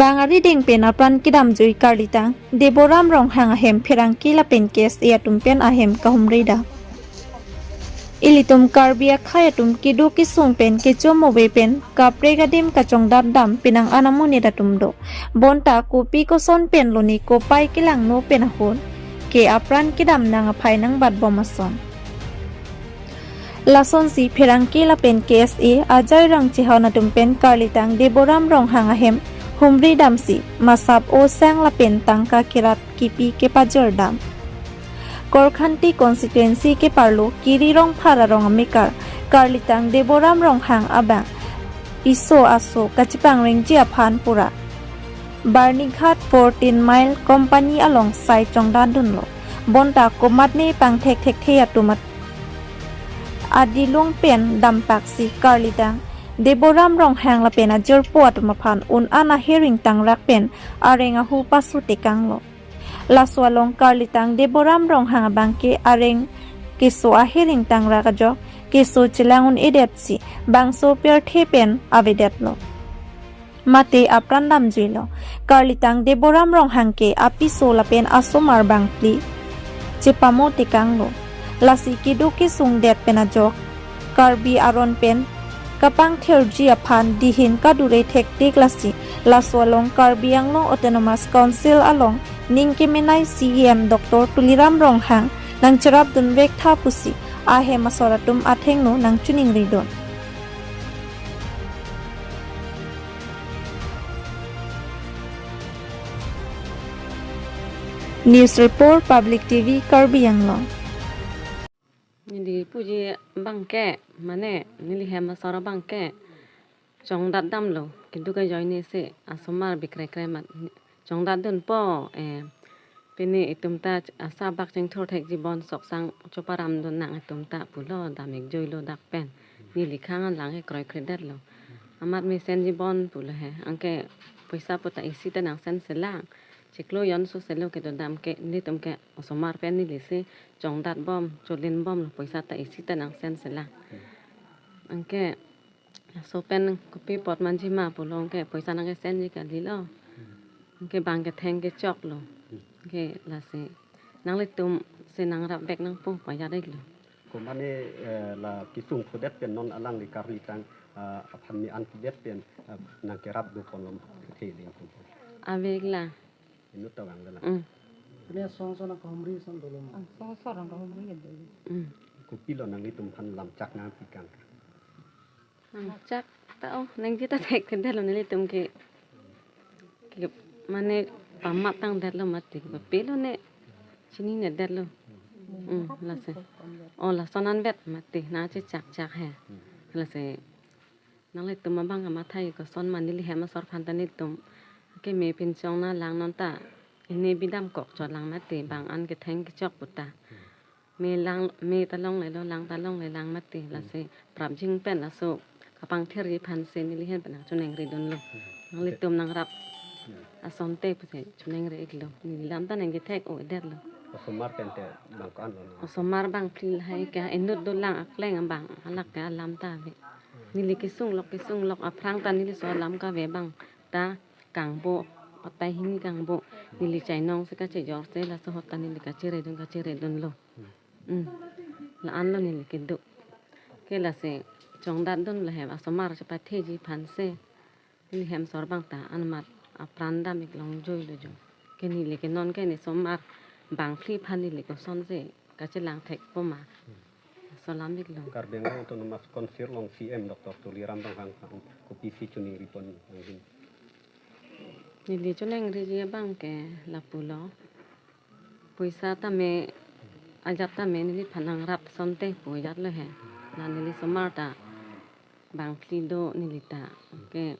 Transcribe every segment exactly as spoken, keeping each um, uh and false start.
Bang arideng pen apran kedamjui karlitang Deboram Ronghang ahem pherangke lapen K S A atum pen ahem kahumri dam. Ilitum Karbi akhei atum keduk kesung pen kecho move pen kaprek adim kachongdat dam penang an amonit atum do. Bonta kopi koson pen lone kopai kelangno pen ahut ke apran kedam nang aphai nangbatbom ason. Lasonsi pherangke lapen K S A ajai rang chehon atum pen karlitang Deboram Ronghang ahem humri damsi masap osang lapen tangka kerap kipi kepajor dam. Korkanthi constituency keparlo Kiri Rongphar arong amekar karlitang Deboram Ronghang abang piso aso kachepangrengji aphan pura Barnighat fourteen mile company along sai chongdat dunlo. Bonta komatne pangthek thekthe atum at- adilung pen dampaksi karlitang Deboram Ronghang lapen ajirpo atum aphan un-an ahiring tangrak pen areng ahu pasu tekanglo. Laso along karlitang Deboram Ronghang abangke areng keso ahiring tangrak ajok keso chelang un-edetsi bangso pirthe pen avedetlo. Mate apran damjuilo. Karlitang Deboram Ronghang ke apiso lapen asomar bangphli chepamo tekanglo. Lasi keduk kesung det pen ajok Karbi aron pen kapangthirji aphan dihin kadure thektik lasi laso along Karbi Anglong Autonomous Council along ning kemenei C E M Doctor Tuliram Ronghang nangcherap dunvek tha pusi ahem asor atum athengno nangchoningri dun. News Report, Public T V, Karbi Anglong. Neli puji abangke, mane, neli hem asor abangke chongdat damlo, keduk ajoine si asomar bikrekre amat chongdat dunpo, eh, pini itum ta asa bak chingthur thekji bon sok sang choparam dun nang itum ta pulo, dam-ikjuilo dak pen. Neli khang an lang ke kroikredetlo. Amat mesenji bon pulo he. Anke poisa puta isi ta nangsen selang. Chiklo jon so selo kedodam ke nelitum ke osomar pen neli si chongdat bom, cholin bomlo, poisa ta isi ta nangsen selang. Anke laso pen kopi apot manji ma pulo, anke poisa nangkesenji kalilo. Anke bang ketheng kechoklo. Anke lasi nanglitum si nangrapvek nangpo pajat-iklo. Komane, eh, la kesung thudet pen non alangli karlitang, ah, aphan me-an pidet pen, ah, nangkerap doponlo the le. Ave-ikla. Inut ta vangdetlo. Mm. Pini asong asong nangkahumri ason dolo ma? Asong asong nangkahumri dolo. Mm. Kopilo nanglitum aphan lamchak nangpi kang? Lamchak ta, oh, nangji ta thekthedetlo nelitum ke. Ke mane pamat tangdetlo mati. Kopilo ne chininedetlo. Mm, lasi. Oh, lason anvet mati. Nangchechakchak he. Lasi. Nanglitum abang kamathai koson ma neli hem asor aphan ta nelitum keme pinchong na lang non ta. Ini bidam kok chot lang mati bang an ketheng kechok puta. Me lang, me ta longlelo, lang ta longle lang mati. Lasi prapjin pen laso kapangthirji aphan si neli ahin pen nangchoningri dunlo. Nanglitum nangrap asonte pusi choningri-iklo. Neli lam ta nangkethek-o-edetlo. Osomar pen te bang ko-anlo? Osomar bangphli lahai ke inut dolang akleng abang, halake alam ta ave. Neli kesunglok kesunglok aphrang ta neli so alam kave abang ta kangbo, patai hini kangbo. Neli chainong si kachejor si laso ahut ta neli kacheredun kacheredunlo. Hmm. La-anlo neli keduk. Ke lasi chongdat dunlo he asomar chepatheji aphan si. Neli hem asor abang ta amat apran dam-ik longjoilo jo. Ke neli ke non ke ne osomar bangphli aphan neli kosonsi kachelang thekpo ma. Laso alam-iklo. Karbi Anglong Autonomous Council along C M Doctor Tuliram Ronghang aphan kopisi choningri pon nangji? Neli choningriji abangke lapulo. Poisa tame, ajat tame neliphan nangrap asonte pu ajatlo he. La neli osomar ta bangphli do neli ta. Ke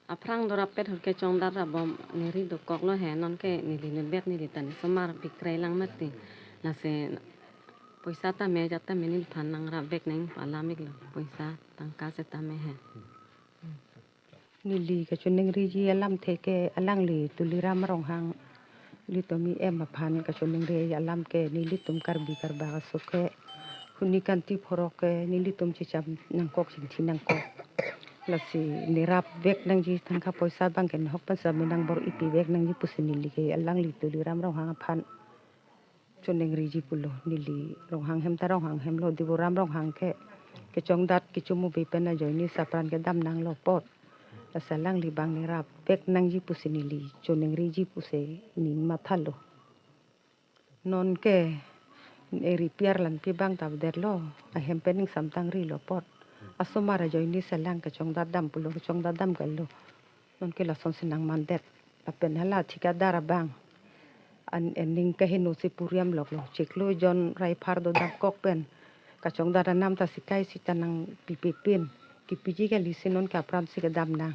aphrang dorap pet ahut ke chongdat rap bom neri dokoklo he, non ke neli inutvet neli ta ne osomar bikre lang mati. Lasi poisa tame ajat tame neliphan nangrapvek nang pu alam-iklo, poisa tangka setame he. Neli kachoningriji alamthe ke alangli Tuliram Ronghang, ilitum E M aphan kachoningri alam ke nelitum Karbi Karbak aso ke huni kanti phorok ke nelitum checham nangkok chingthi nangkok. Lasi nerap vek nangji, tangka poisa abang ke nahok pen sami nangbor-ipi vek nangji pusi neli ke alangli Tuliram Ronghang aphan choningriji pulo. Neli Ronghang hem ta Ronghang hemlo, Deboram Ronghang ke kechongdat kechomubi pen ajoine si apran kedam nanglo apot. Lasi alangli abang nerap vek nangji pusi neli choningriji pusi neli mathalo. Non ke eri piar lan pi abang ta avedetlo, ahem pen ning samtangrilo apot. Asomar ajoine si alang kechongdat dam pulo, kechongdat dam kalo. Non ke lasonsi nangmandet. Lapen hala thikadar abang an ening kaheno si puriam loklo. Chiklo jon raipar do damkok pen kachongdat anam ta sikai sita nangpipe pin. Kipiji kali si non ke apran si kedam nang.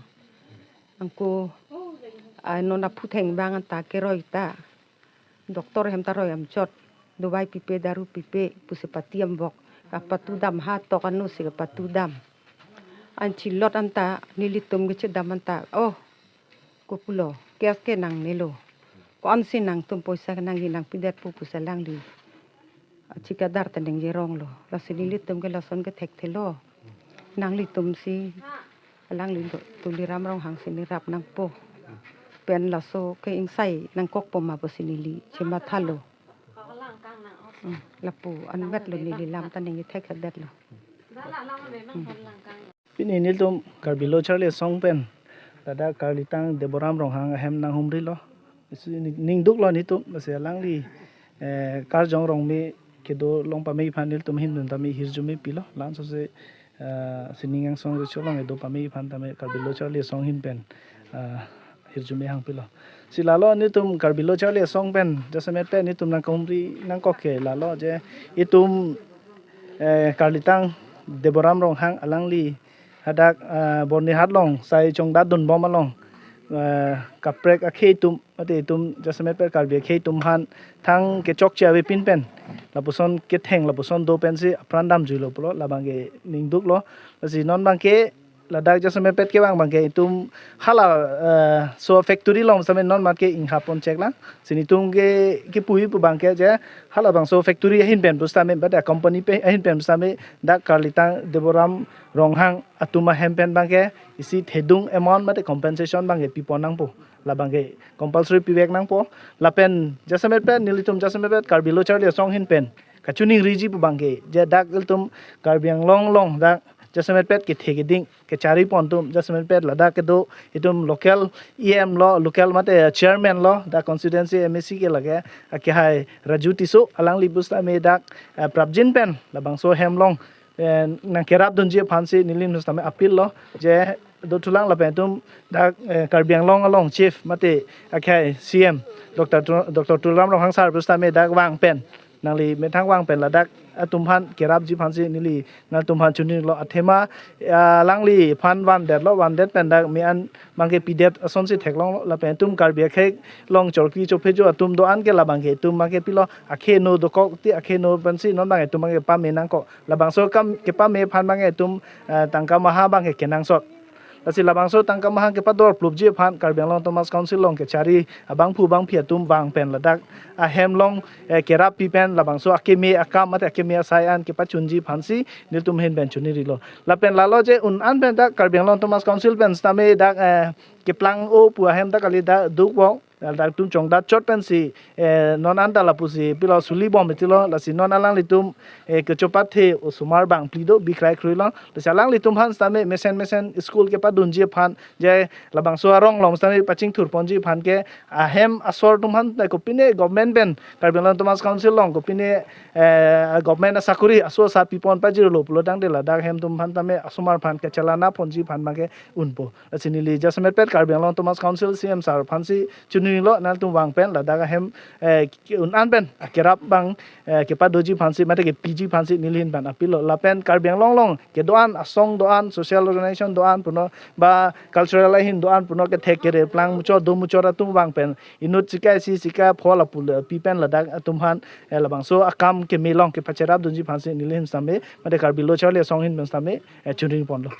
Anke, ah, non aphutheng abang anta keroi ta, doctor hem ta roi amchot, dovai pipe, daru pipe pusi pati ambok. Kapatu dam, ha tok anu si kapatu dam. An chilot anta nelitum kechedam anta, oh, kopulo, case ke nangnelo. Ko-ansi nangtum poisa ke nangji nangpidet pu pusi alangli thikadar ta ningje ronglo. Lasi nelitum ke lason ke thekthelo. Nanglitum si alangli do, Tuliram Ronghang si nerap nangpo. Pen laso ke ingsai nangkokpo ma pusi neli chemathalo. Hmm, lapu anvetlo, neli lam ta ningje thekthedetlo. Pini nelitum Karbi Lo Charli Asong pen ladak karlitang Deboram Ronghang ahem nanghumrilo. Isi ning, ningduklo nelitum, lasi alangli, eh, karjong rong me kedo long pame aphan nelitum ahin pen tame hirjume pilo. Laso si, eh, sining angsong riso along kedo pame aphan tame Karbi Lo Charli Asong ahin pen, eh, hirjume hangpilo. Si lalo nelitum Karbi Lo Charli Asong pen jasemet pen nelitum nangkahumri nangkok ke lalo je itum, eh, karlitang Deboram Ronghang alangli hadak, eh, Byrnihat along sai chongdat dunbom along, eh, kaprek akhei atum, mate itum jasemet pen Karbi akhei atum aphan thang kechokche avepin pen lapuson ketheng lapuson do pensi apran damjuilo pulo, labang ke ningduklo. Lasi non abang ke ladak jasemet pen kevang abang ke itum hala, eh, so factory along same non mat ke inghapon chek lang. Si nelitum ke kipuji pu abang ke je halabangso factory ahin pen pusitame, bada company pen ahin pen pusitame dak karlitang Deboram Ronghang atum ahem pen abang ke isi thedung amount mate compensation abang ke pipon nangpo. Labang ke compulsory pivek nangpo. Lapen jasemet pen nelitum jasemet pen Karbi Lo Charli Asong ahin pen kachoningriji pu abang ke je dak ilitum Karbi Anglong along dak jasemet pen kethe keding kecharipon atum, jasemet pen ladak kedo itum local E M lo, local mate chairman lo, dak constituency M A C ke lake akehai Raju Tisso, alangli pusitame dak, eh, prapjin pen labangso ahem along, eh, nangkerap dunji aphansi nelihin pusitame appeal lo je dothulang lapen itum dak, eh, Karbi Anglong along chief mate akehai C M Doctor Tu-, Doctor Tuliram Ronghang sir pusitame dak vang pen, nangli methang vang pen ladak atum aphan kerapji aphansi neli nangtum aphan choningrilo. Athema, ah, alangli aphan vandetlo, vandet pen dak me-an abang ke pidet asonsi theklonglo, lapen itum Karbi akhei along chorki chophejo atum do-an ke labang ke itum abang ke pilo, akhei no dokok ti akhei no pensi non abang itum abang ke pame nangkok. Labangso akam kepame aphan abang ke itum, eh, tangka maha abang ke kenangsot. Lasi labangso tangka maha kepador plupji aphan Karbi Anglong Autonomous Council along kechari abangphu bangphi atum vang pen ladak ahem along, eh, kerap pi pen labangso akeme akam mate akeme asai an kepachunji aphansi nelitum ahin pen choningrilo. Lapen lalo je un an pen dak Karbi Anglong Autonomous Council pen sitame dak, eh, keplang-o pu ahem dak kali dak dukvok. Dak itum chongdat chot pensi, eh, non anta lapusi pilo suli bom itilo, lasi non alanglitum, eh, kechopathe osomar bangphli do, bikrai kroilo. Lasi alanglitum aphan sitame mesen mesen school kepadunji aphan je labangso arong along sitame pachingthurponji aphan ke ahem asor atum aphan ta kopine government pen Karbi Anglong Autonomous Council along kopine, eh, government asakori aso asa pipon pajirlo pulo tangte ladak ahem atum aphan tame asomar aphan kechelanaponji aphan abang ke unpo. Lasi neli jasemet pen Karbi Anglong Autonomous Council C M sir aphansi choningrilo, nangtum vang pen ladak ahem, eh, ke-, un an pen akerap abang, eh, kepadoji aphansi mate kepiji aphansi nelihin pen appeal lo. Lapen Karbi Anglong along kedo-an asong do-an, social organization do-an puno ba cultural ahin do-an puno kethek kere plang muchot do muchot atum vang pen inut sikai isi sikai pho lapu le pi pen ladak atum aphan, eh, labangso akam keme along kepacherap dunji aphansi nelihin sitame mate Karbi Lo Charli Asong ahin pen sitame, eh, choningriponlo.